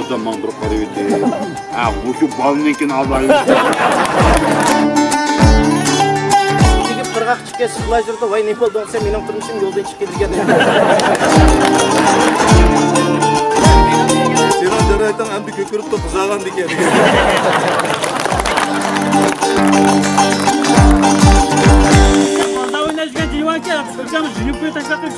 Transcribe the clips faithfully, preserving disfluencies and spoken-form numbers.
دادام ماڭا بىر قاراۋىدى. ھە، مۇشۇ بالىنىڭكىنى ئالايلى. چىقىپ قىرغاق چىقىپ كەتسە، بۇلار يۈرىدۇ، ۋاي، نېمە بولدۇڭ سەن، مېنىڭ تۇرمۇشۇم يولدىن چىقىپ كېتىدىكەن. سېنىڭ جارايىتىڭ ئەمدى كۆكىرىپتۇ، قىزارغان دېگەن. بازار ئويناش دېگەن دېيىۋاتىكەن، ئۆزۈم جۈنۈپكە تاشلاپ قويۇپ.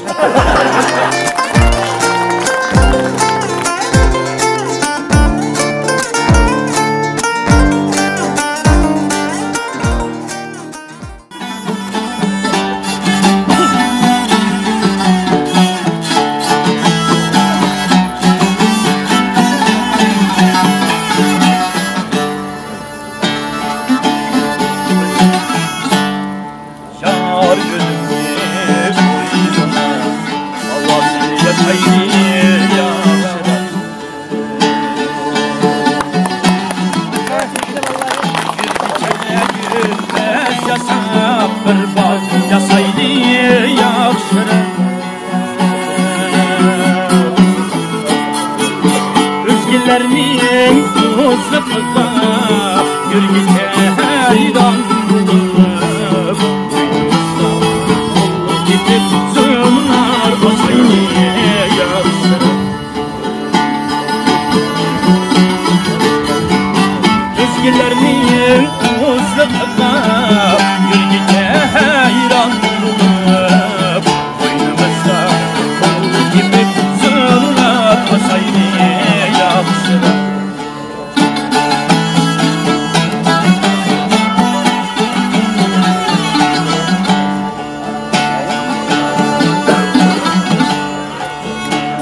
يار يۈزۈمنى قويدۇڭ، ھاۋاسى ياشايلى ياخشىراق. ياشاپ بىر باغ ياسايلى ياخشىراق. ئۆزگىلەرنىڭ ئوزۇقىغا يۈرگۈچە ھەيران بولۇپ، كېتىپ زۇلۇملار باشلايدۇ ياخشىراق. ئۆزگىلەرنىڭ ئوزۇقىغا يۈرگۈچە ھەيران بولۇپ، قوينىمىزدا قول كېپىپ زۇلۇملار باشلايدۇ ياخشىراق.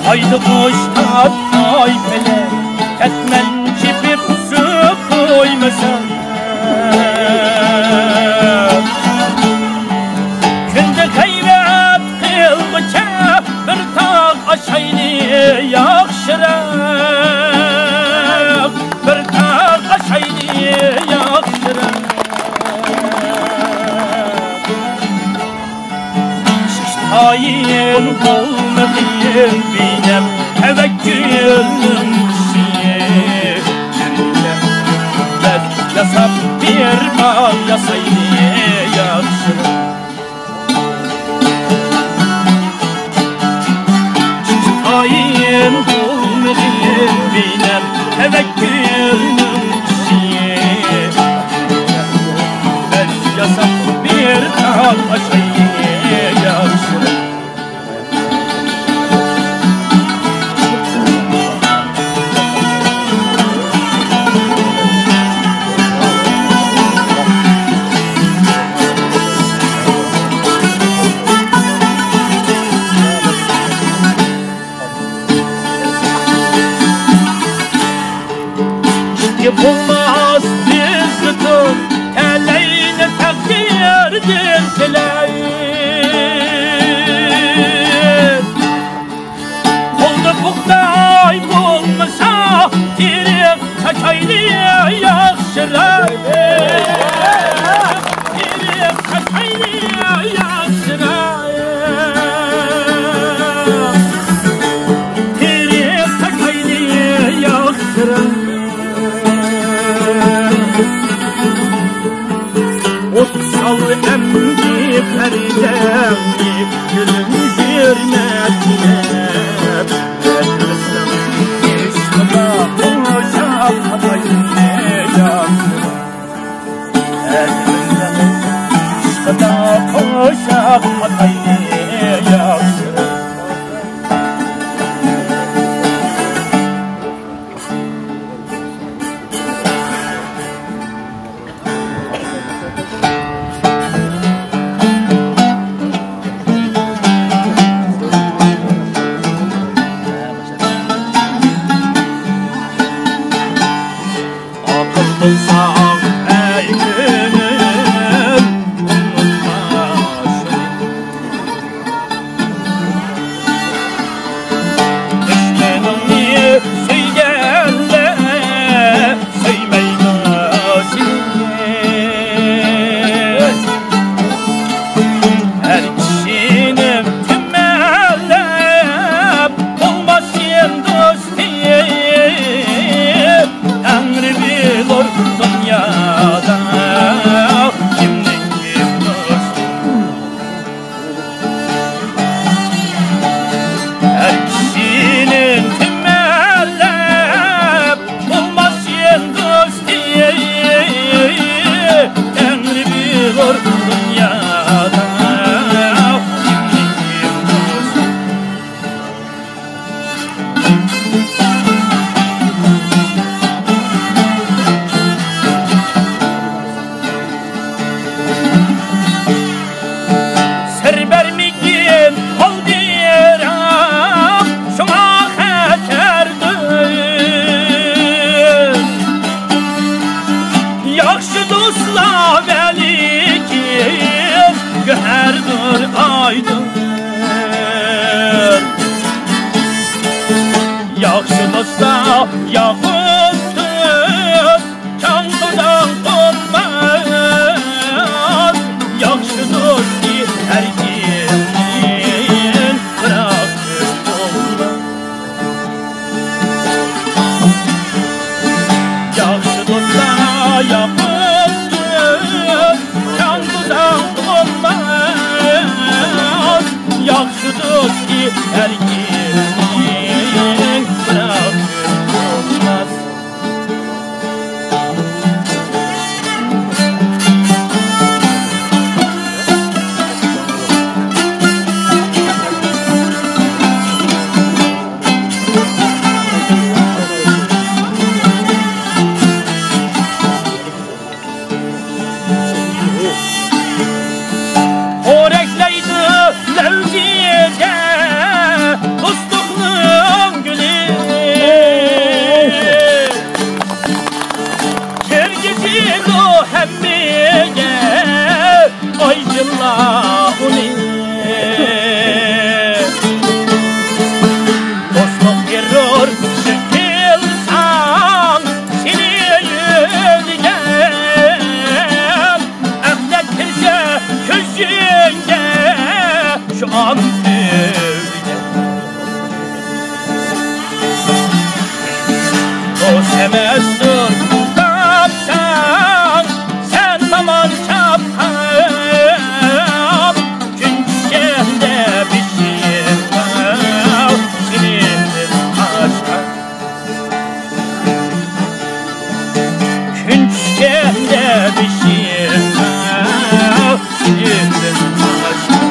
ھايدىغۇچ تاپماي پەلەك، كەتمەن چېپىپ سۈپ قويمىسا. كۈندە غەيرەت قىلغۇچە بىر تاغ ئاشايلى ياخشىراق، بىر تاغ ئاشايلى ياخشىراق. تايىن بولمىغىن بىنەم تەۋەككۈلنىڭ كۈچى. بەت ياساپ بىر باغ ياسايلى ياخشىراق. تايىن بولمىغىن بىنەم تەۋەككۈلنىڭ كۈچى. بەت ياساپ بىر تاغ ئاشايلى ياخشىراق. ئىككى بولماس بىز پۈتۈن، تەلەينى تەقدىردىن تىلەي. قولدا بۇغداي بولمىسا، تېرىق چاچايلى ياخشىراق. تېرىق چاچايلى ياخشىراق. تېرىق چاچايلى ياخشىراق. ئوت سال ئەمدى پەردەڭنى، گۈلۈم ھۆرمەتلەپ. ئەتىسىڭ ئىشقىدا قوشاق ئاتايلى ياخشىراق. ئەتىسىڭ ئىشقىدا قوشاق ئاتايلى ياخشىراق. ئاقىل بولساڭ، ئەي كۆڭۈل، ئۇنتۇما شۇنى. ياقۇپتىن چاڭ-توزان قونماس، ياخشى دوستى ھەرگىز پىراقتىن قونماس. ياخشى دوستلار ياقۇپتىن چاڭ-توزان قونماس، ياخشى دوستى ھەرگىز پىراقتىن قونماس. خورەكلەيدۇ لەۋزىدە دوستلۇقنىڭ گۈلى. كىرگۈزىدۇ ھەممىگە ئايدىڭلار ئۇنى. دوستلۇق تېررور شەكىل سان سېنى يۆلىگەن. ئەخلەت كىرسە كۆزۈڭگە شۇ ئان ئۆلگەن. دوست ئەمەستۇر تاپساڭ سەن تامان چاپقان. كۈن چۈشكەندە بېشىڭغا سېنىڭدىن ئاشقان. كۈن چۈشكەندە بېشىڭغا سېنىڭدىن ئاشقان.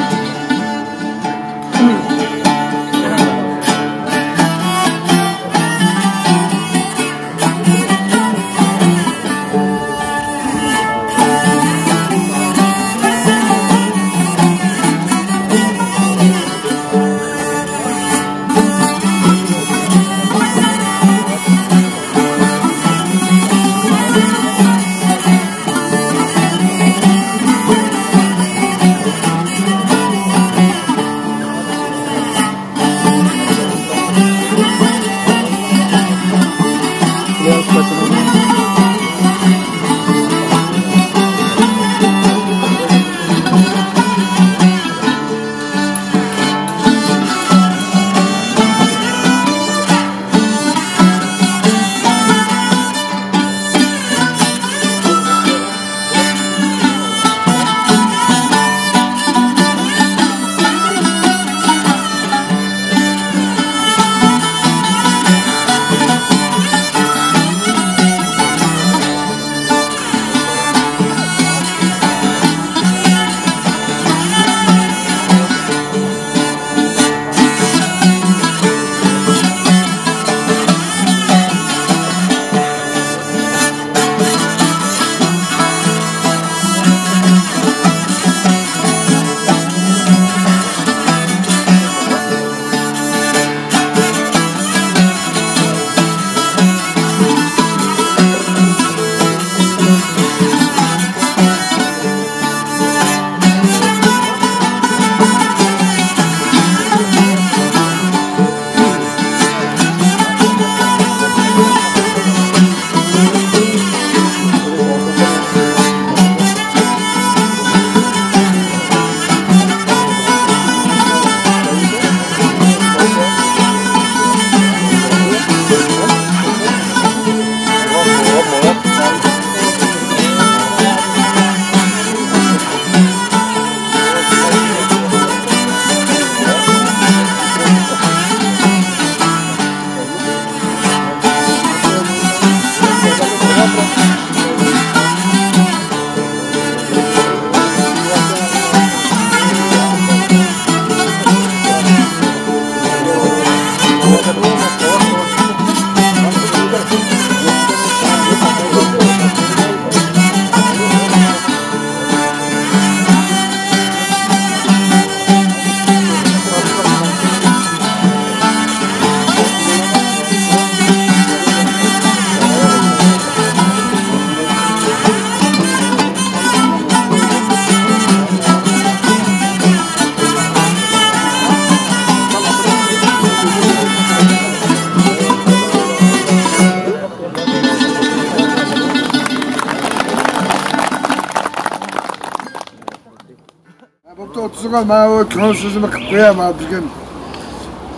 ماۋۇ كۆڭۈل سۆزىمنى قىلىپ قوياي، ماۋۇ بۈگۈن،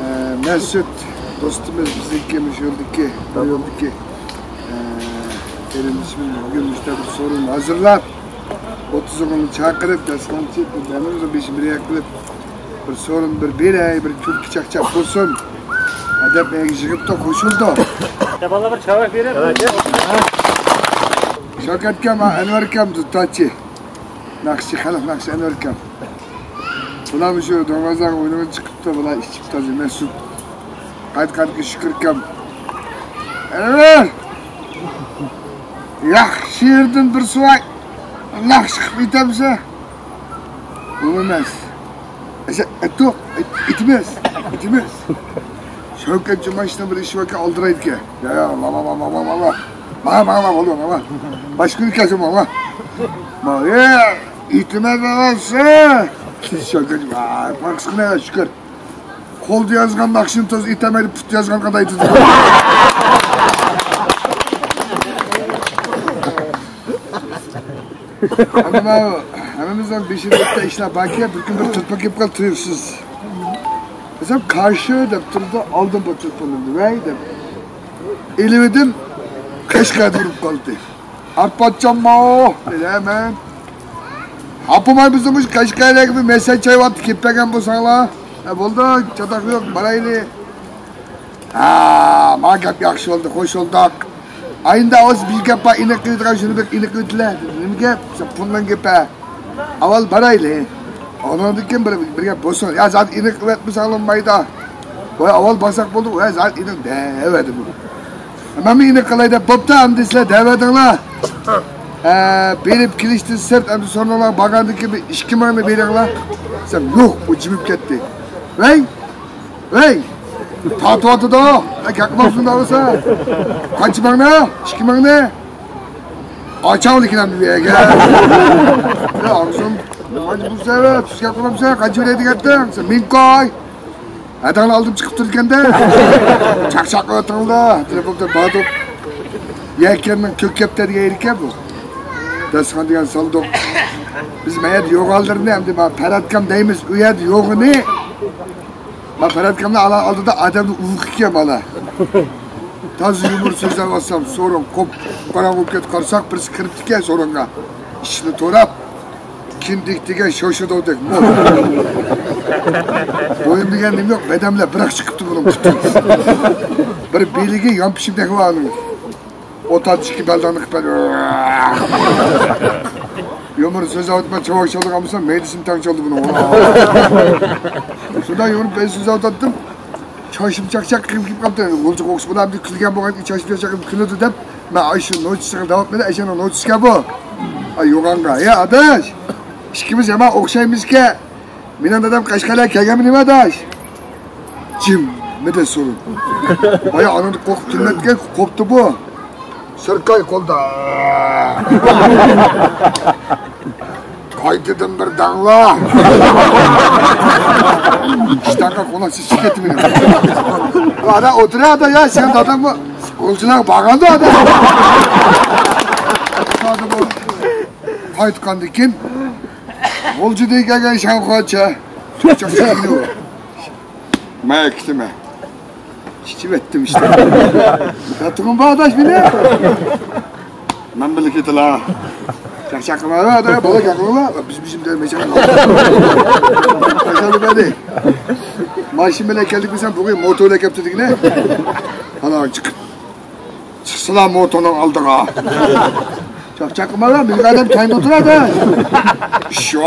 ئە، مەسئۇد دوستىمىز بىزنىڭكى مۇشۇ يولدىكى، بۇ يولدىكى، ئە، قېرىندىشىمىز بۈگۈن مۇشۇنداق بىر سورۇن ھازىرلاپ، ئوتتۇز ئوغۇلنى چاقىرىپ، داستىخان چېلىپ، بىر دەمىمىزنى بېشى بىر ياق قىلىپ، بىر سورۇن، بىر بېرەي، بىر كۈلكە چاقچاق بولسۇن دەپ، مەيگە يىغىپتۇ، قوشۇلدى. يا بالىلار، بىر چاۋاك بېرىڭ. شاۋكەت ئاكام، ئەنۋەر ئاكام، دۇتاچى. ناخشىچى، خەلق ناخشىچى ئەنۋەر ئاكام. بۇلار مۇشۇ دورازاغا ئوينىغىلى چىقىپتۇ، بۇلار ئىچىپ تازا مەسئۇد. قايت قايتقا شۈكۈر ئاكام. ئەنۋەر! ياخشى يېرىدىن بىر سۇۋاي ناخشا قىلىپ ئېيتامسەن؟ ئۇ ئەمەس. ئەسە ئەتتۇق، ئېيتىمىز، ئېيتىمىز. شەۋكەت جۇمائىشنىڭ بىر ئىشى باركەن، ئالدىرايدىكەن. يا، يا، ماما، ماما، ماما، ماما. ماما، ماما، بولدى، ماما. باشقا كۈنى كەلسۇن، ماما. ما، ئە، ئېيتىمىز ئەمەس. شەۋكەت جۇمائىش، قىسقىنا، شۈكۈر. قولدا يازغان ناخشىنى تازا ئېيتالمايدۇ، پۇتتا يازغان قانداق ئېيتىدۇ؟ ئەمما ھەممىمىزنىڭ بېشىدا بىر ئىشلار باركى، بىر كۈن بىر تۇرپان كېلىپ قالدى تۇيۇقسىز. دېسەم، قارشى دەپ تۇرىدۇ، ئالدىن بىر تۇرپان ئۇردى، ۋەي دەپ. ئېلىۋىدىم، قەشقەردە ئۇرۇپ قالدى. ئارپاتجان ماۋۇ دېدى، ھە، مەن. ئاپىماي بىزنىڭ مۇشۇ قەشقەرلەرگە بىر مەسەل چايۋاتتى، كېلىپ بەرگەن بولساڭلار. ھە، بولدى، چاتاق يوق، بارايلى. ھا، ما گەپ ياخشى بولدى، خوش بولدۇق. ئاينىدا ئۆزى بىر گەپ بار، ئېنىق قىلىدىغان شۇنى بىر ئېنىق ئېيتىلە. نېمە گەپ؟ دېسە، پۇلنىڭ گېپى. ئاۋۋال بارايلى. ئۇنىڭدىن كېيىن بىر، بىر گەپ بولسۇن. يا، زادى ئېنىق ئېيتمىساڭلار بولمايدۇ. ۋاي، ئاۋۋال بارساق بولدى، ۋاي، زادى ئېنىق دەۋەردى بۇ. مەنمۇ ئېنىق قىلاي دەپ، بوپتۇ، ئەمدى سىلەر دەۋەردىڭلار. ھە، بېرىپ كېلىشتىن سىرت، ئەمدى سورۇنلارغا بارغاندىن كېيىن بىر ئىككى مىڭنى بېرىڭلار. دېسەم، يوق، ئۇ جىمىپ كەتتى. ۋەي! ۋەي! تارتىۋاتىدۇ! ۋەي، گەپ قىلماپسىز دەۋاتسا! قانچە مىڭنى؟ ئىككى مىڭنى؟ ئاچاڭ لېكىن ئەمدى بۇ يەرگە. ۋەي، ئاغزىم، نېمانچە بۇ سەۋەب؟ تۈز گەپ قىلمامسەن؟ قانچە بېرەي دېگەنتىڭ؟ سەن مىڭ كوي! ھەدەڭنى ئالدىم چىقىپ تۇرىدىكەندە. چاقچاق قىلىۋاتىڭلار. تېلېفوندا باردۇق. يەكەننىڭ كۆك كەپتە دېگەن يېرىكەن بۇ. داستىخان دېگەن سالدۇق. بىز مەيەت يوغانلىرىنى ئەمدى ما پەرەتكام دەيمىز. ئۇ يەردە يوغىنى. ما پەرەتكامنى ئالا ئالدىدا ئادەمنى ئۇۋۇقى كىيەم ئالا. تازا يۇمۇر سۆزلەۋاتسام، سورۇن قوپ، قاراڭغۇ بولۇپ كەتتى، قارىساق، بىرسى كىرىپتىكەن سورۇنغا. ئىشىكنى توراپ، كىندىك دېگەن شوشۇدۇدەك مول. بويۇن دېگەن نېمە يوق، بەدەملەر بىراق چىقىپتۇ بۇنىڭ پۈتۈن. بىر بېلىگى يانپىشىمدەك بار ئۇنىڭ. ئوت ئاتىشكى بەلداڭنى قىلىپ بەردى. يۇمۇر سۆزلەۋاتىمەن، چاۋاك چالىدىغان بولسا، مەيدىسىمۇ تەڭ چالدى بۇنىڭ. شۇنداق يۇمۇر بەزى سۆزلەۋاتاتتىم. چاچىم چاقچاق قىلىپ كېلىپ قاپتۇ. غۇلجا قوقۇش بۇلار ئەمدى كۈلگەن بولغان، چاچىم چاقچاق قىلىپ كۈلىدۇ دەپ، مەن ئاشۇ نوچىسىغا دەۋاتمىدى، ئەشەنىڭ نوچىسىكەن بۇ. ئاي، يوغانغا، يا ئاداش، ئىككىمىز يامان ئوخشايمىزكەن. مېنىڭ دادام قەشقەرلەر كەلگەنمۇ نېمە ئاداش؟ جىممىدە سورۇن. بايا ئانىڭدىن قورقۇپ تۈنمەتكەن، قوپتى بۇ. سىركاي قولدا. قايتىدىن بىر داڭلا. ئىشتانغا قوناق سىچىپ كەتتى مېنىڭ. ئادا ئولتۇرا ئادا يا، سېنىڭ داداڭمۇ غۇلجىلارغا بارغاندا ئادا. قايتقاندىن كېيىن غۇلجىدىن كەلگەن شاڭخۇاچە. مەن كېتىمەن. ئىچىۋەتتىم ئىشتە. ياتىقىم بار ئاداش مېنى. مەن بىللە كېتىلا. چاقچاق قىلما، ئادا، بالا گەپ قىلما. بىز، بىزنى دەپ مەشەن. ماشىنا بىلەن كەلدىك بىز، بۈگۈن موتور بىلەن كەپتۇ دېگىنە. ئانا چىقىپ. چىقسىلا موتورنىڭ ئالدىغا. چاقچاق قىلماڭلار، مېنىڭ ئادەم كەينىدە ئولتۇرىدۇ. شۇ.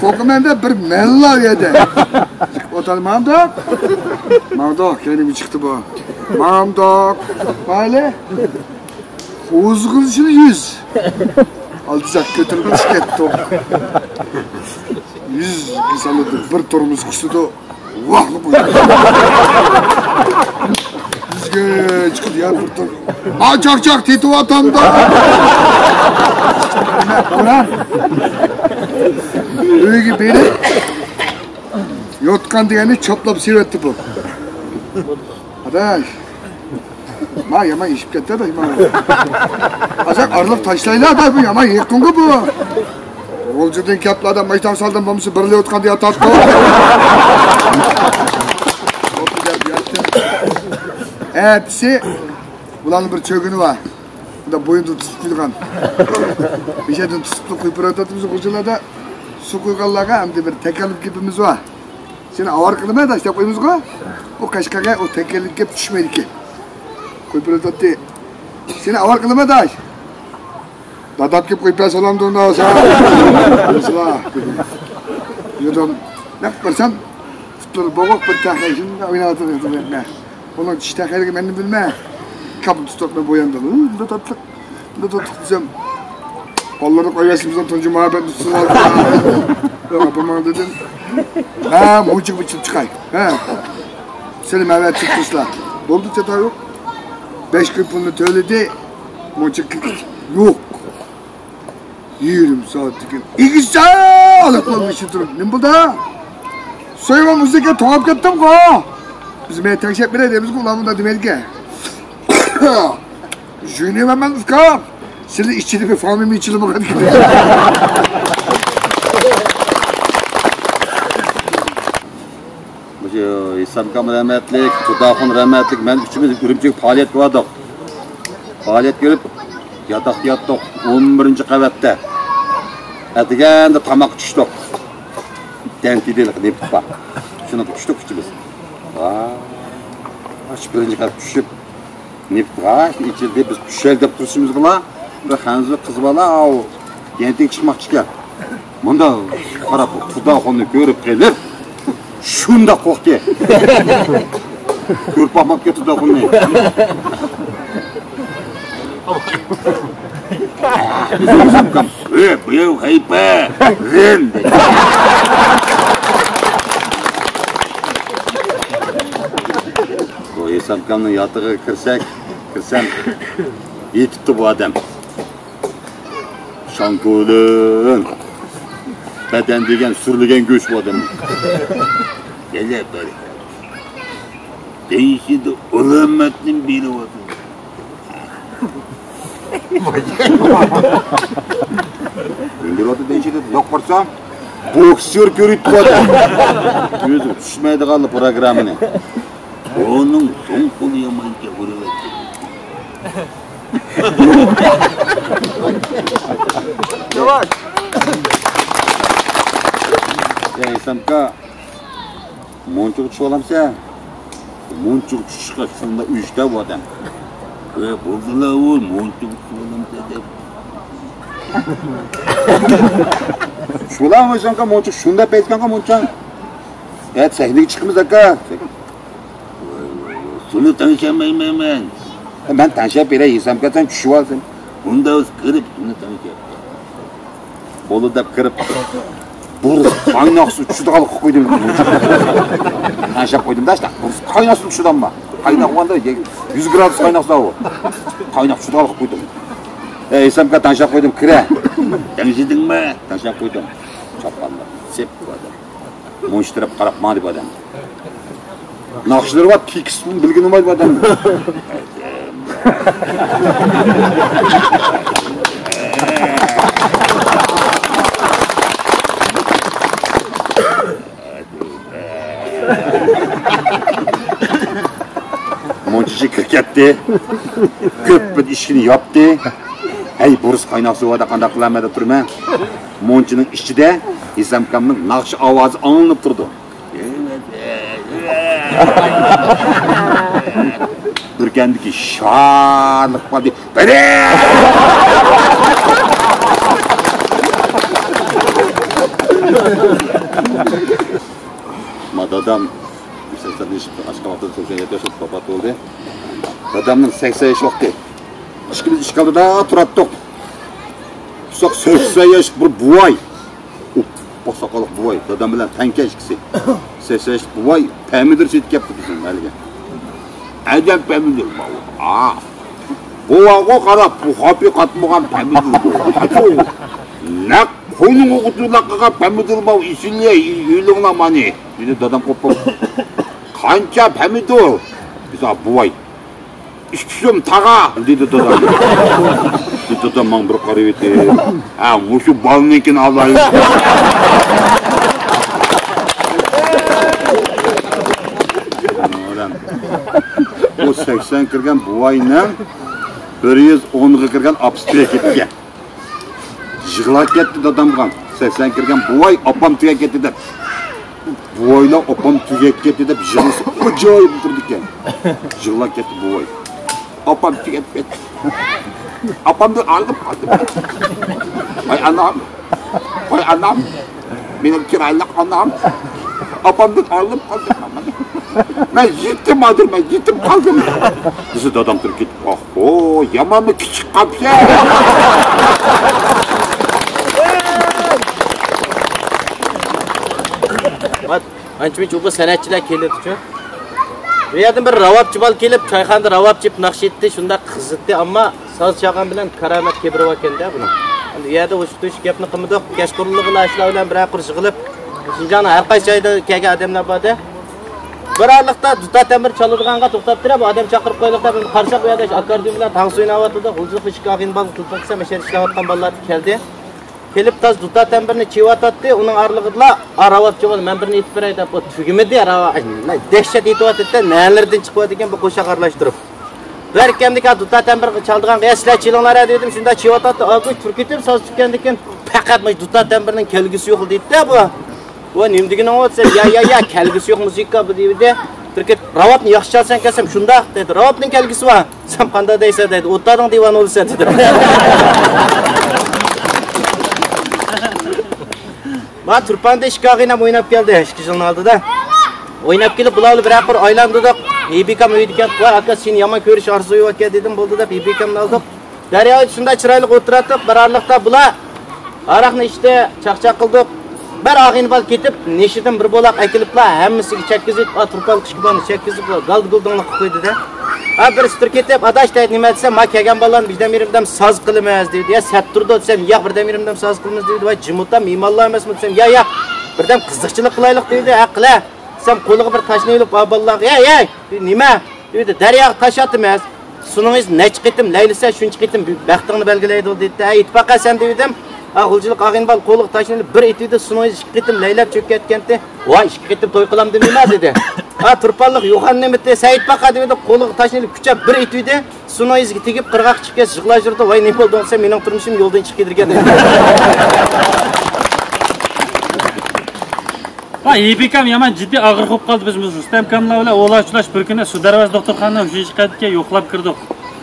قورقىمەن دە بىر مەنلا ئۇ يەردە. چىقىپ ئولتۇردى، ماڭدۇق. ماڭدۇق، كەينىمگە چىقتى بۇ. ماڭدۇق. مايلى. قوزغىلىشىنى يۈز. ئالدىساق كۆتۈرۈپ چىقىپ كەتتۇق. يۈز سالىدۇ، بىر تورمۇز قىسىدۇ. ۋاھ، بۇ يۈزگە چىقىدۇ يا بىر تور. ما چاقچاق تېتىۋاتامدا. ئۆيگە بېرىپ، يوتقان دېگەننى چاپلاپ سېۋەتتى بۇ. ئاداش. ما يامان ئېشىپ كەتتى ئاداش، ما. ئازراق ئارىلىق تاشلايلا ئاداش، بۇ يامان يېقىنغۇ بۇ. غۇلجىدىن كەپلا دەپ ماشىنا سالدىم، بولمىسا بىرلا يوتقاندا ياتاتتۇق. ئەتىسى بۇلارنىڭ بىر چۆگۈنى بار. بۇندا بوينىدا تۇتۇپ قويغان. بىر يەردىن تۇتۇپ قويۇپ بېرىۋاتاتتىمىز غۇلجىلاردا. سۇ قۇيغانلارغا ئەمدى بىر تەكەللۇپ گېپىمىز بار. سېنى ئاۋارە قىلىمەن داش دەپ قويىمىزغۇ. ئۇ قەشقەرگە ئۇ تەكەللۇپ گەپ چۈشمەيدىكەن. قويۇپ بېرىۋاتاتتى. سېنى ئاۋارە قىلىمەن داش. دادام كېلىپ قويۇپ بەر سالامدۇ ئۇندا ساڭا. يۈردۈم. نەق بارسام پۇتلىرى بوغۇق بىر تەخەي شۇنداق ئويناۋاتىدۇ. ئۇنىڭ چىش تەخەيلىكى مەن بىلمەي. كاپىل تۇتۇپ بوياندىن. بۇندا تاتلىق. بۇندا تاتلىق دېسەم، بالىلارنى قويۇۋەرسىمىزدىن تۇنجى مۇھەببەتنى تۇتسىڭىز. ياق، ئاپىماڭ دېدىم. ھە، مۇنچىغا ئىچىپ چىقاي. ھە. سېنى مەۋەت چىقتۇرسىلا. بولدى، چاتا يوق. بەش كۈن پۇلنى تۆلىدى. مۇنچە يوق. يېرىم سائەتتىن كېيىن ئىگىسى ئالاقلارنى ئىچىدە تۇرۇپ، نېمە بولدى؟ سۆيۈڭ ئۇزىكەن توڭاپ كەتتىمغۇ. بىز مەن تەڭشەپ بېرەي دەيمىزغۇ، ئۇلار مۇنداق دېمەيدىكەن. ژۇنى ۋە مەن ئۇكام. سىلى ئىچىدە بىر فامىلە ئىچىدە بولغان. مۇشۇ ھېسامكام رەھمەتلىك، تۇداخۇن رەھمەتلىك، مەن ئۈچىمىز ئۈرۈمچىگە پائالىيەتكە باردۇق. پائالىيەت كۆرۈپ، ياتاقتا ياتتۇق، ئون بىرىنچى قەۋەتتە. ئەتىگەندە تاماققا چۈشتۇق. دەنتىدىلىق نېپىت بار. شۇنىڭغا چۈشتۇق ئۈچىمىز. ۋاي، بىرىنچى قەۋەتكە چۈشۈپ، نېپىت غاش ئېچىلدى، بىز چۈشەيلى دەپ تۇرۇشىمىزغىلا، بىر خەنزۇ قىز بالا، ئاۋۇ، يەنتىكى چىقماقچىكەن. مۇنداق قاراپ، تۇداخۇننى كۆرۈپ قېلىپ، شۇنداق قورقتى. كۆرۈپ باقماپتىكەن تۇداخۇننى. ئۆي، بۇياۋ ھەيپە، غىن، دېدى. بۇ ھېسامكامنىڭ ياتىقىغا كىرسەك، كىرسەم، يېتىپتۇ بۇ ئادەم. شاڭكۇلۇن. بەدەن دېگەن سۈرۈلگەن گۆش بۇ ئادەمنىڭ. يەنە بىر. دېيىشىدۇ، ئۇلۇمەتنى بېرىۋاتىدۇ. نېمە بېرىۋاتىدۇ دېيىشىدۇ. ياق بارسام، بوكسېر كۆرۈۋاتىدۇ. ئۆزى چۈشمەيدىغانلا پروگراممىنى. ئۇنىڭ زوڭ قولى يامانكەن، ئۇرۇۋەتتى. ياۋاش. يا ھېسامكا، مۇنچىغا چۈشۈۋالامسەن؟ مۇنچىغا چۈشۈشكە شۇنداق ئۈچتە بۇ ئادەم. ئە، بولدىلا ئۇ، مۇنچىغا چۈشۈۋالامسەن دەپ. چۈشۈۋالامسەنكا مۇنچىغا، شۇنداق پەيتكەنكە مۇنچا. ئە، سەھنىگە چىقىمىز ئاكا. سۇنى تەڭشەلمەيمەن مەن. مەن تەڭشەپ بېرەي، ھېسامكا سەن چۈشۈۋالسۇن. ئۇنداق كىرىپ سۇنى تەڭشەپ. بولدى دەپ كىرىپ، بۇرۇس قايناق سۇ چۈشىدىغانلىق قىلىپ قويدۇم. تەڭشەپ قويدۇم داشتا، بۇرۇس قايناق سۇ چۈشىدىغانما؟ قايناق بولغاندا يۈز گرادۇس قايناق سۇ ئۇ. قايناق چۈشىدىغانلىق قىلىپ قويدۇم. ئەي، ھېسامكا تەڭشەپ قويدۇم، كىرە. تەڭشىدىڭمۇ؟ تەڭشەپ قويدۇم. چاپقانلار سېپ قويدۇم. مۇنشتىرىپ قاراپ ماڭدى بۇ ئادەم. ناخشىلىرى بار، تېكىستىنى بىلگىنى بار بۇ ئادەم. مۇنچىچى كىرىپ كەتتى. كۆپپىدە ئىشىكنى ياپتى. ھەي، بۇرۇس قايناق سۇ باردا قانداق قىلارمەن دەپ تۇرىمەن. مۇنچىنىڭ ئىچىدە ھېسامكامنىڭ ناخشا ئاۋازى ئاڭلىنىپ تۇرىدۇ. بىركەمدىكى شادلىق بار دەپ، بىرى! ما دادام، ئاشخانىدا توقسان يەتتە ياشلىق ۋاپات بولدى. دادامنىڭ سەكسەن ياش ۋاقتى. ئىككىمىز ئىشىك ئالدىدا تۇراتتۇق. ئۇزاق سەكسەن ياش بىر بوۋاي. ئوققا ساقاللىق بوۋاي، دادام بىلەن تەڭكەش ئىككىسى. سەكسەن ياشلىق بوۋاي پەمىدۇر سېتىپ كەپتۇ بىزنىڭ مەھەللىگە. ئەجەب پەمىدۇر، ماۋۇ. ئا. بوۋاغا قاراپ، بۇ خاپى قاتمىغان پەمىدۇر بوۋا. نەق قوينىڭ ئوقىتىۋېلىپ قالغان پەمىدۇر ماۋۇ، ئېسىلى، ئۆيلىرىڭلار مانى. دېدى دادام قوپۇپ. قانچە پەمىدۇر؟ دېسە، بوۋاي. ئىككى سوم تاغا دېدى دادام. دادام ماڭا بىر قارىۋېتىپ، ھە، مۇشۇ بالىنىڭكىنى ئالايلى. بۇ سەكسەن كىرگەن بوۋاينىڭ بىر يۈز ئونغا كىرگەن ئاپىسى تۈگەپ كەتكەن. يىغلاپ كەتتى دادامغا. سەكسەن كىرگەن بوۋاي، ئاپام تۈگەپ كەتتى دەپ. بوۋايلار ئاپام تۈگەپ كەتتى دەپ يىغلىسا ئاجايىپ تۇرىدىكەن. يىغلاپ كەتتى بوۋاي. ئاپام تۈگەپ كەتتى. ئاپامدىن ئايرىلىپ قالدىم. ۋاي ئانام. ۋاي ئانام. مېنىڭ چىرايلىق ئانام. ئاپامدىن ئايرىلىپ قالدىم. مەن يېتىم ھازىر، مەن يېتىم قالدىم. دېسە دادام تۇرۇپ كېتىپ، ئاھۇ، يامانمۇ كىچىك قاپسەن. ئانچە-مۇنچە ئۇيغۇر سەنئەتچىلەر كېلىدىچۇ. بۇ يەردىن بىر راۋابچى بالا كېلىپ، چايخانىدا راۋاب چېلىپ ناخشا ئېيتتى، شۇنداق قىزىتتى، ئەمما ساز چالغان بىلەن كارامەت كېبىرىۋەتكەندە بۇنىڭ. ئەمدى ئۇ يەردە ئوشۇق-توشۇق گەپنى قىلمىدۇق، كەچقۇرۇنلىرى بىلەن شۇلار بىلەن بىرەر قۇر يىغىلىپ، شىنجاڭنىڭ ھەر قايسى جايىدا كەلگەن ئادەملەر بار-دە. بىر ئارىلىقتا دۇتار تەمبۇر چالىدىغانغا توختاپ تۇرۇپ، ئادەم چاقىرىپ قويايلىق دەپ، قارىساق ئۇ يەردە ئاكاردىيون بىلەن تانسا ئويناۋاتىدۇ. غۇلجىلىق ئىككى ئاغىنە بالا تېلېفون قىلسام، ئەشەدە ئىشلەۋاتقان بالىلار كەلدى. كېلىپ تاز دۇتار تەمبۇرنى چېلىۋاتاتتى، ئۇنىڭ ئارىلىقىدىلا، «ئا، راۋابچى بالا، مەن بىرنى ئېيتىپ بېرەي» دەپ، ئۇ تۈگىمىدى، راۋا-، ئاي، دەھشەت ئېيتىۋاتىدىكەن، نەلىرىدىن چىقىۋاتىدىكەن بۇ قوشاق ئارىلاشتۇرۇپ. بەركەمدىكى دۇتار تەمبۇر چالىدىغانغا، «يا، سىلەر چېلىڭلار» دېدىم، شۇنداق چېلىۋاتاتتى، ئاگۇي تۈركىتىپ ساز تۈگەندىكىن، «پەقەت مۇشۇ دۇتار تەمبۇرنىڭ كەلگۈسى يوق» دەيتتى بۇ. «ۋاي، نېمە دېگىنىڭ ئۇ؟» دېسەم، «يا، يا، يا، كەلگۈسى يوق مۇزىكا بۇ» دېدى. تۈركىتىپ، «راۋابنى ياخشى چالسەن ئەكەلسەم شۇنداق» دېدى. «راۋابنىڭ كەلگۈسى بار» دېسەم، «قانداق دەيسەن؟» دېدى. «ئوتتۇرادىڭ دىۋانى بولسا» دېدىم. ما تۇرپاندا ئىككى ئاغىنەم ئويناپ كەلدى، ئىككى يىلنىڭ ئالدىدا. ئويناپ كېلىپ، بۇلار بىلەن بىرەر قۇر ئايلاندۇردۇق. ئېبىكام ئۆيدىكەن، «ۋاي ئاكا، سېنى يامان كۆرۈش ئارزۇيۇۋاتكەن» دېدىم، «بولدى» دەپ ئېبىكامنى ئالدۇق. دەريا بويىدا شۇنداق چىرايلىق ئولتۇراتتۇق، بىر ئارىلىقتا بۇلار ھاراقنى ئىچتى، چاقچاق قىلدۇق. بىر ئاغىنە بالا كېتىپ، نېشىدىن بىر بولاق ئەكېلىپلا، ھەممىسىگە چەككۈزۈپ، ئا، تۇرپانلىق ئىككى بالىنى چەككۈزۈپ، گالدە-گۇلدۇڭلۇق قىلىپ قويدى-دە. ھە، بىرسى تۇرۇپ كېتىپ، «ئاداش» دەيدۇ، «نېمە؟» دېسەم، «ما كەلگەن بالىلارنى بىردەم يېرىمدەم ساز قىلىمىز» دېدى. «يا، سەت تۇرىدۇ» دېسەم، «ياق، بىردەم يېرىمدەم ساز قىلىمىز» دېدى. «ۋاي، جىمۇتام مېھمانلار ئەمەسمۇ؟» دېسەم، «يا، يا، بىردەم قىزىقچىلىق قىلايلىق» دېدى. «ھە، قىلە» دېسەم، قولىغا بىر تاشنى ئېلىپ، «ئا، بالىلارغا، ھەي، ھەي، نېمە؟» دېدى. «دەرياغا تاش ئاتىمىز. سۇنىڭ ئىزى نەچچە قېتىم لەيلىسە، شۇنچە قېتىم بەختىڭنى بەلگىلەيدۇ» دېدى. «ھە، ئېيتىپ باقە سەن» دېدىم. ھە، غۇلجىلىق ئاغىنە بالا قولىغا تاشنى ئېلىپ بىر ئېتىۋىدى، سۇنىڭ ئىزى ئىككى قېتىم لەيلەپ چۆكۈپ كەتكەنتى. «ۋاي، ئىككى قېتىم توي قىلامدىمىما؟» دېدى. ھە، تۇرپانلىق يوخان نېمىتى، «سەن ئېيتىپ باقە» دېۋىدى، قولىغا تاشنى ئېلىپ كۈچەپ بىر ئېتىۋىدى، سۇنىڭ ئىزىگە تېگىپ قىرغاققا چىقىپ كەتسە يىغلاپ يۈرىدۇ. «ۋاي، نېمە بولدۇڭ؟» دېسەم، «مېنىڭ تۇرمۇشۇم يولدىن چىقىپ كېتىدىكەن» دېدى. ۋاي، ئېبىكام يامان جىددىي ئاغرىق بولۇپ قالدى. بىز رۇستەمكاملار بىلەن ئولاچۇلاش بىر كۈنى سۇ دەرۋازا دوختۇرخانىنىڭ ئۈچىنچى قەۋىتىگە يوقلاپ كىردۇق.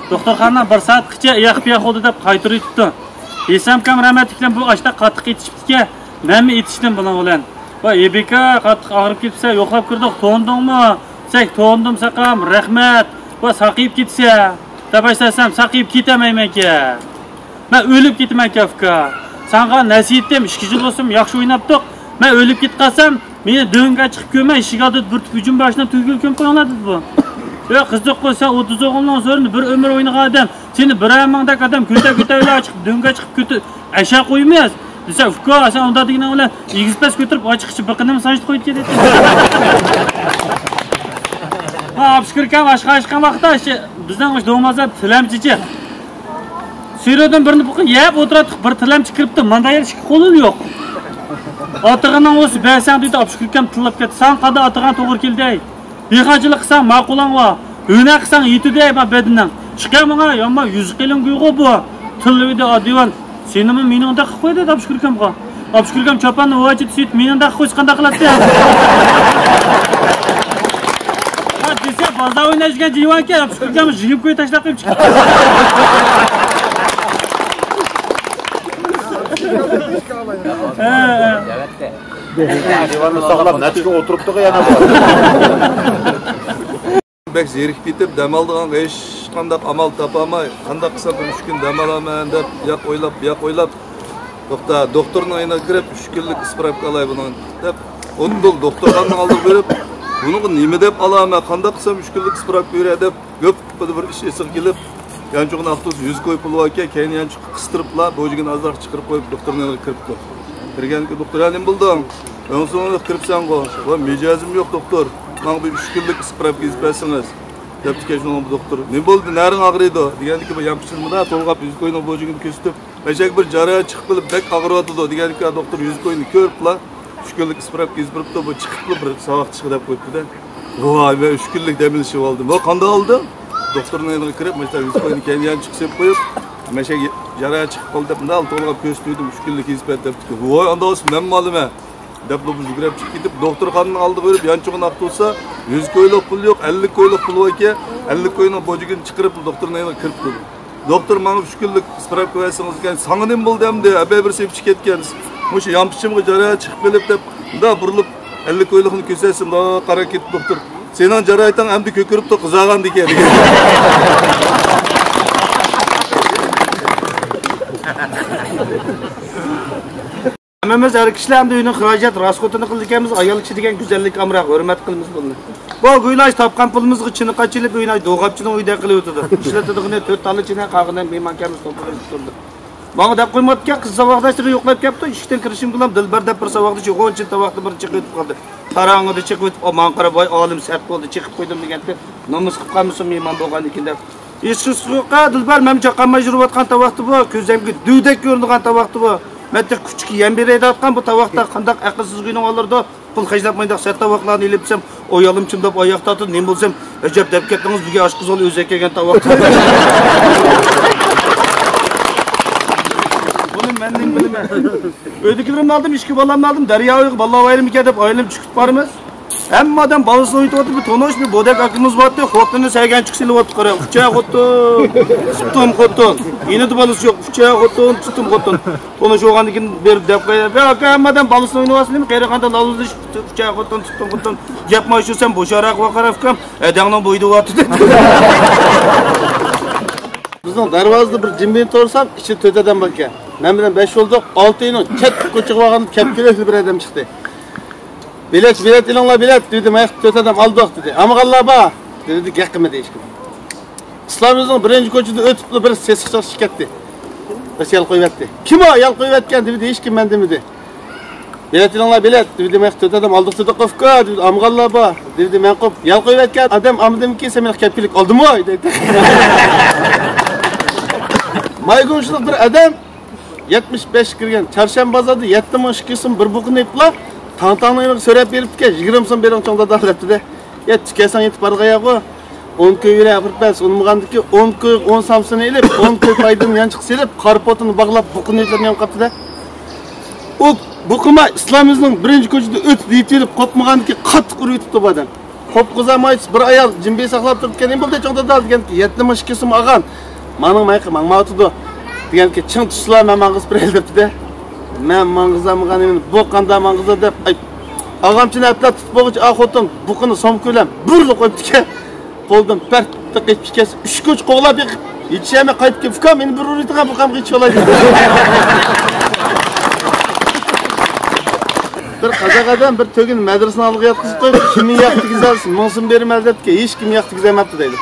دوختۇرخانىنىڭ بىر سائەتقىچە ئىياق-پىياق بولدى دەپ قايتۇرۇۋېتىپتۇ. ھېسامكام رەھمەتلىكلەر بۇ ئاشتا قاتتىق ئېتىشىپتىكەن، مەنمۇ ئېتىشتىم بۇنىڭ بىلەن. ۋاي، ئېبىكا، قاتتىق ئاغرىپ كېتىپسەن، يوقلاپ كىردۇق، توڭدۇڭمۇ؟ دېسەك، توڭدۇم ساقام، رەھمەت. ۋاي، ساقىيىپ كېتىسەن. دەپ ئاشتاسام، ساقىيىپ كېتەلمەيمەنكەن. مەن ئۆلۈپ كېتىمەنكەن، ئۇكا. ساڭا نەسىھەتىم، ئىككى يىل بولسىمۇ ياخشى ئويناپتۇق. مەن ئۆلۈپ كېتىپ قالسام، مېنى دۆڭگە چىقىپ كۆممەي، ئىشىك ئالدىدا بىر تۈپ ئۈجۈم باشىنى تۈگۈل كۆمۈپ قويۇڭلار، دېدى بۇ. يا قىزىق قوي، سەن ئوتتۇز ئوغۇلنىڭ زورىنى بىر ئۆمۈر ئوينىغان ئادەم، سېنى بىرەر مىڭدەك ئادەم كۆتە-كۆتە بىلەن چىقىپ دۆڭگە چىقىپ كۆتە-، ئەشە قويىمىز، دېسە، ئۇكا، سەن ئۇنداق دېگىنىڭ بىلەن ئېگىز پەس كۆتۈرۈپ ئاچىقىچە بىر قېتىم سانجىتىپ قويدى دېدى. ھا، ئابشۇكۇر ئاكام ئاشقا ئاشقان ۋاقىتتا، شۇ بىزنىڭ مۇشۇ دوڭمازلار تىلەمچىچى. سۈرىدىن بىرنى بۇقا يەپ ئولتۇراتتۇق، بىر تىلەمچى كىرىپتۇ، ماندا يەر ئىككى قولۇم يوق. ئاتىغىنىڭ بولسا بەرسەڭ دېدى، ئابشۇكۇر ئاكام تىللاپ كەتتى. ساڭا قانداق ئاتىغان توغرا كېلدى؟ دېھقانچىلىق قىلساڭ ماقۇلۇڭ بار. ھۈنەر قىلساڭ يېتىدۇ بەدىنىڭ. چىقە ماڭا، يامان يۈزى قېلىن گۇيغۇ بۇ. تىللىۋىدى ئادىۋان. سېنىمۇ مېنىڭدەك قىلىپ قوي دەيدۇ ئابشۇكۇر ئاكامغا. ئابشۇكۇر ئاكام چاپاننى ۋاجىت سېيىت مېنىڭدەك قىلىپ قويسا قانداق قىلاتتى؟ ھا، دېسە، بازار ئويناش دېگەن جىۋانكەن، ئابشۇكۇر ئاكام يېڭىپ قويۇپ تاشلاپ قويۇپ چىقتى. ھە، ھە. دىۋاننى ساقلاپ نەچچە كۈن ئولتۇرۇپتۇغۇ يەنە بۇ. بەك زېرىكىپ كېتىپ، دەم ئالىدىغانغا ھېچقانداق ئامال تاپالماي، قانداق قىلسام بىر ئۈچ كۈن دەم ئالارمەن دەپ، ياق ئويلاپ، بۇ ياق ئويلاپ، توختا، دوختۇرنىڭ يېنىغا كىرىپ، ئۈچ كۈنلۈك ئىسپىراپكا ئالاي بۇنىڭ دەپ، ئۇدۇل دوختۇرخانىنىڭ ئالدىغا بېرىپ، بۇنىڭغا نېمە دەپ ئالارمەن، قانداق قىلسام ئۈچ كۈنلۈك ئىسپىراپكا بېرەي دەپ، گۈپپىدە بىر ئىش ئېسىگە كېلىپ، يانچۇقىنى ئاختۇرسا يۈز كوي پۇلى باركەن، كەينى يانچۇققا قىستۇرۇپلا، بوجىكىنى ئازراق چىقىرىپ قويۇپ، دوختۇرنىڭ يېنىغا كىرىپتۇ. كىرگەندىكىن دوختۇر، «ھە، نېمە بولدۇڭ؟ ئۆڭسۈڭنى كىرىپسەنغۇ؟» «ۋاي، مىجەزىم يوق، دوختۇر. ماڭا بىر ئۈچ كۈنلۈك ئىسپىراپكا يېزىپ بەرسىڭىز.» دەپتىكەن شۇنىڭغا بۇ دوختۇر، نېمە بولدى، نەرىڭ ئاغرىيدۇ دېگەندىكىن، بۇ يانپىچىنى مۇنداق تولغاپ يۈزۈك ئوينىڭ بۇجىكىنى كۆرسىتىپ، مەشەگە بىر جاراھەت چىقىپ قېلىپ بەك ئاغرىۋاتىدۇ دېگەندىكىن، دوختۇر يۈزۈك ئوينى كۆرۈپلا، ئۈچ كۈنلۈك ئىسپىراپكا يېزىپ بېرىپتۇ، بۇ چىقىپلا بىر ساۋاقچى چىقى دەپ قويۇپتۇ-دە. ۋاي، مەن ئۈچ كۈنلۈك دەم ئېلىشىۋالدىم. ۋا، قانداق ئالدىڭ؟ دوختۇرنىڭ يېنىغا كىرىپ، مانا يۈزۈك ئوينى كەينى يانچۇققا سېلىپ قويۇپ، مەشەگە جاراھەت چىقىپ قالدى دەپ، مۇنداق تولغاپ كۆرسىتىۋىدىم، ئۈچ كۈنلۈك يېزىپ بەر دەپتىكەن. ۋاي، ئانداق بولسا مەنمۇ ئالىمەن. دەپلا بۇ يۈگۈرۈپ چىقىپ كېتىپ، دوختۇرخانىنىڭ ئالدىغا بېرىپ، يانچۇقىنى ئاقتۇرسا، يۈزۈك ئويلۇق پۇل يوق، ئەللىك ئويلۇق پۇل باركەن، ئەللىك ئوينىڭ بوجىكىنى چىقىرىپ، دوختۇرنىڭ يېنىغا كىرىپ تۇردى. دوختۇر، ماڭا ئۈچ كۈنلۈك ئىسپىراپكا بەرسىڭىز ئىكەن. ساڭا نېمە بولدى ئەمدى؟ ئەبەي بىر سېپىپ چىقىپ كەتكەن. مۇشۇ يانپىچىمغا جاراھەت چىقىپ قېلىپ دەپ، مۇنداق بۇرۇلۇپ، ئەللىك ئويلۇقنى كۆرسەتسە، مۇنداق قاراپ كېتىپ، دوختۇر، سېنىڭ جاراھىتىڭ ئەمدى كۆكىرىپتۇ، قىزارغاندىكىن دېگەن. ھەممىمىز ئەر كىشىلەر ئەمدى ئۆينىڭ خىراجەت راسخوتىنى قىلىدىكەنمىز، ئايال كىشى دېگەن گۈزەللىك ئامراق، ھۆرمەت قىلىمىز بۇنى. بۇ گويلاش تاپقان پۇلىمىزغا چىنە قاچىلىپ، ئۆينى دوغاپچىنىڭ ئۆيىدەك قىلىۋېتىدۇ. ئىشلىتىدىغىنى تۆت تاللا چىنە، قالغىنى مېھمان كەلمىسە توپىلىشىپ تۇرىدۇ. ماڭا دەپ قويماپتىكەن، قىز ساۋاقداشلىرى يوقلاپ كەپتۇ، ئىشىكتىن كىرىشىمگىلا دىلبەر دەپ بىر ساۋاقدىشى غۇنچە تاۋاقتا بىر چېقىۋېتىپ قالدى. تاراڭىدا چېقىۋېتىپ، ماڭا قاراپ، ۋاي ئالىم سەت بولدى، چېقىپ قويدۇم دېگەنتى، نومۇس قىلىپ قالمىسۇن مېھمان بولغاندىكىن دەپ. ھېچقىسى يوققا، دىلبەر، مەن چاقانماي يۈرۈۋاتقان تاۋاقتا بۇ، كۆزەمگە دۈۋدەك كۆرۈنىدىغان تاۋاقتا بۇ. مەن تېخى كۈچۈككە يەم بېرەيدىغان بۇ تاۋاقتا قانداق ئەقىلسىز گۇينىڭ ئالىرىدۇ؟ پۇل خەجلەپ ماينداق سەت تاۋاقلارنى ئېلىپ بىسەم، ئايالىم چىمداپ ئاياق تارتىدۇ، نېمە بولسام، ئەجەب دەپ كەتتىڭىز، بىزگە ئاشقىزىغىلا ئۆزى ئەكەلگەن تاۋاق. بۇنى مەن نېمە بىلىمەن. ئۆيدىكىلىرىمنى ئالدىم، ئىككى بالامنى ئالدىم، دەريا بويىغا بالىلار بايرىمىكەن دەپ ئايلىنىپ چىقىپ بارىمىز. ھەممە ئادەم بالىسىنى ئوينىتىۋاتىدۇ، بىر تونۇش بىر بودەك ئاكىمىز بارتى، خوتۇنىنى سەگەنچۈك سېلىۋاتتى، قارا، ئۈچەر خوتۇن، تۇتۇم خوتۇن، ئىنىدە بالىسى يوق، ئۈچەر خوتۇن، تۇتۇم خوتۇن. تونۇش بولغاندىن كېيىن بېرىپ دەپ قويدى، بە ئاكا، ھەممە ئادەم بالىسىنى ئوينىۋاتسىن، قېرىغاندا لالۇزلىشىپ، ئۈچەر خوتۇن، تۇتۇم خوتۇن، گەپ مايشۇ سەن بوشاراق ۋاقاراف ئۇكام، ھەدەڭنىڭ بويىدا بارتى دېدى. بىزنىڭ دەرۋازىدا بىر جىمبىنى تۇرسام، ئىچىدە تۆت ئادەم بار ئىكەن. مەن بىلەن بەش بولدۇق، ئالتىنىڭ چەت كوچىغا بارغاندا كەپكۈلۈكلۈك بىر ئادەم چىقتى. بېلەت، بېلەت ئېلىڭلار، بېلەت، دېدى. ماياقتا تۆت ئادەم ئالدۇق، دېدى. ئالمىغانلار بار، دېدى. گەپ قىلمىدى ھېچكىم. ئىسلام يۈزىنىڭ بىرىنچى كوچىدا ئۆتۈپلا بىر سېسىق چاقچاق چىقىپ كەتتى. بىرسى يال قويۇۋەتتى. كىم ئۇ يال قويۇۋەتكەن؟ دېدى. ھېچكىم مەن دېمىدى. بېلەت ئېلىڭلار، بېلەت، دېدى. ماياقتا تۆت ئادەم ئالدۇق تۇردۇق، ئۇكا، دېدى. ئالمىغانلار بار، دېدى. مەن قوپ، يال قويۇۋەتكەن ئادەم ئالمىدىمكى، سەن مېنى كەپكۈلۈك ئالدىمۇ؟ دېدى. مايگۇمشىلىق بىر ئادەم يەتمىش بەشكە كىرگەن، چارشەنبە بازاردا يەتتە مىڭ ئىككى يۈز سوم بىر بۇقىنى ئېلىپلا، تاڭ-تاڭنىڭ يېنىغا سۆرەپ بېرىپتىكەن، يىگىرمە سوم بېرىڭ چوڭ دادا دەپتۇ-دە. يا، تۈكەلسەڭ يېتىپ بارغاياغۇ. ئون كوي بېرەي ئاپىرىپ بەس، ئۇنىمىغاندىكى ئون كوي، ئون سامسىنى ئېلىپ، ئون كوي پايدىنى يانچۇققا سېلىپ، قارا پوتىنى باغلاپ، بۇقىنى يۆتلەپ مېڭىپ قاپتۇ-دە. ئۇ بۇقىما ئىسلام يۈزىنىڭ بىرىنچى كوچىدا ئۆتۈپ يېتىۋېلىپ قوپمىغاندىكى قاتتىق ئۇرۇۋېتىپتۇ بۇ ئادەم. قوپقۇزالماي بىر ئايال جىمبى ساقلاپ تۇرۇپتىكەن، نېمە بولدى چوڭ دادا دېگەنكى، يەتتە مىڭ ئىككى يۈز سوم ئالغان. مانىڭ مايىقى ماڭمايۋاتىدۇ دېگەنكى، چىڭ تۇتسىلا مەن ماڭغۇزۇپ بېرەي دەپتۇ-دە. مەن ماڭغۇزالمىغان نېمىنى بۇ قانداق ماڭغۇزا دەپ، ئاي، ئاغامچىنى ئەپلەپ تۇتۇپ بولغۇچە ئا خوتۇن بۇقىنى سومكا بىلەن بۇرۇلۇپ قويۇپتىكەن. بولدۇم، پەرتتە قېچىپ كەتسە، ئۈچ كوچا قوغلاپ بېقىپ، يېتىشەلمەي قايتىپ كېلىپ، ئۇكام، مېنى بىر ئۇرۇۋېتىڭ، بۇقامغا يېتىشىۋالاي دېدى. بىر قازاق ئادەم بىر تۆگىنى مەدرىسىنىڭ ئالدىغا ياتقۇزۇپ قويۇپ، كىم ياق تېگىزەلسە، مىڭ سوم بېرىمەن دەپتىكەن، ھېچكىم ياق تېگىزەلمەپتۇ دەيدۇ.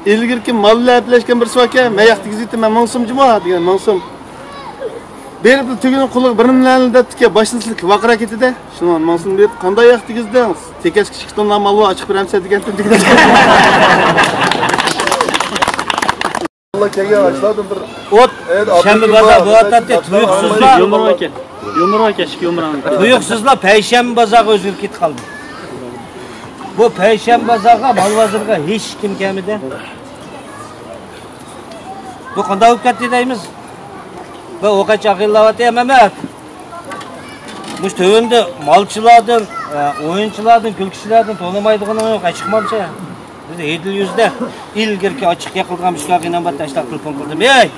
ئىلگىرىكى مال بىلەن ئەپلەشكەن بىرسى باركەن، مەن ياق تېگىزىۋېتىمەن، مىڭ سوم جۇمۇ دېگەن، مىڭ سوم. بېرىپلا تۆگىنىڭ قۇلىغا بىرنېمىلەرنى دەپتىكەن، باشىنى سىلكىپ ۋارقىراپ كېتىدۇ. شۇنىڭ مىڭ سوم بېرىپ، قانداق ياق تېگىزدىڭ؟ تېكەسكە ئىككى توننا مال بار، ئاچىقىپ بېرەمسەن دېگەنتىم دېگەن. ئاللا كەلگەن ئاشلاردىن بىر ئوت، شەنبە بازار بولۇۋاتاتتى، تۇيۇقسىزلا. يۇمۇر ئاكا. يۇمۇر ئاكا، ئىشىك يۇمۇر ئاكا. تۇيۇقسىزلا پەيشەنبە بازارغا ئۆزگىرىپ كېتىپ قالدى. بۇ پەيشەنبە بازارغا، مال بازىرىغا ھېچكىم كەلمىدى. بۇ قانداق بولۇپ كەتتى دەيمىز؟ بۇ ئوقەچ ئاغىنىلەر ئەمەت. مۇشۇ تۆۋەندە مالچىلاردىن، ئە، ئويۇنچىلاردىن، كۈلكىچىلەردىن تونۇمايدىغىنىڭ يوق، ئە، چىقمامسەن؟ بىز ھېدىل يۈزدە ئىلگىرىكى ئاچىق يېقىلىدىغان مۇشۇ ئاغىنەم بار، تاشلاپ تېلېفون قىلدىم. ھەي!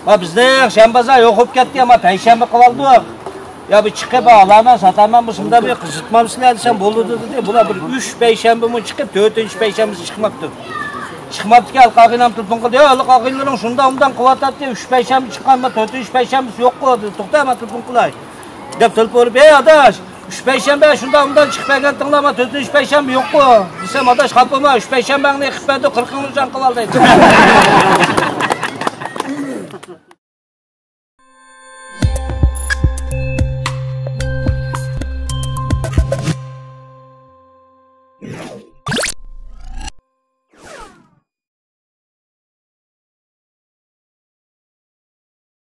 ما بىزدە شەنبە بازار يوق بولۇپ كەتتى، ئەمما پەيشەنبە قىلالدۇق. يا بىر چىقىپ ئالىمەن، ساتارمەن، مۇشۇنداق بىر قىزىتمامسىلەر دېسەم، بولىدۇ دېدى. بۇلار بىر ئۈچ پەيشەنبىمۇ چىقىپ، تۆتىنچى پەيشەنبىسى چىقماپتۇ. چىقماپتىكەن، ھېلىقى ئاغىنەم تېلېفون قىلدى. يا، ھېلىقى ئاغىنىلىرىڭ شۇنداق مۇنداق قىلىۋاتاتتى، ئۈچ پەيشەنبە چىققان، ما تۆتىنچى پەيشەنبىسى يوققۇ دېدى. توختا، مەن تېلېفون قىلاي دەپ تېلېفون ئۇرۇپ، ھەي ئاداش، ئۈچ پەيشەنبە شۇنداق مۇنداق چىقىپ بەرگەنتىڭلار، ما تۆتىنچى پەيشەنبە يوققۇ دېسەم، ئاداش خاپا بولما، ئۈچ پەيشەنبەڭنى قىلىپ بەردۇق، قىرىقىڭنى جان قىلالدى.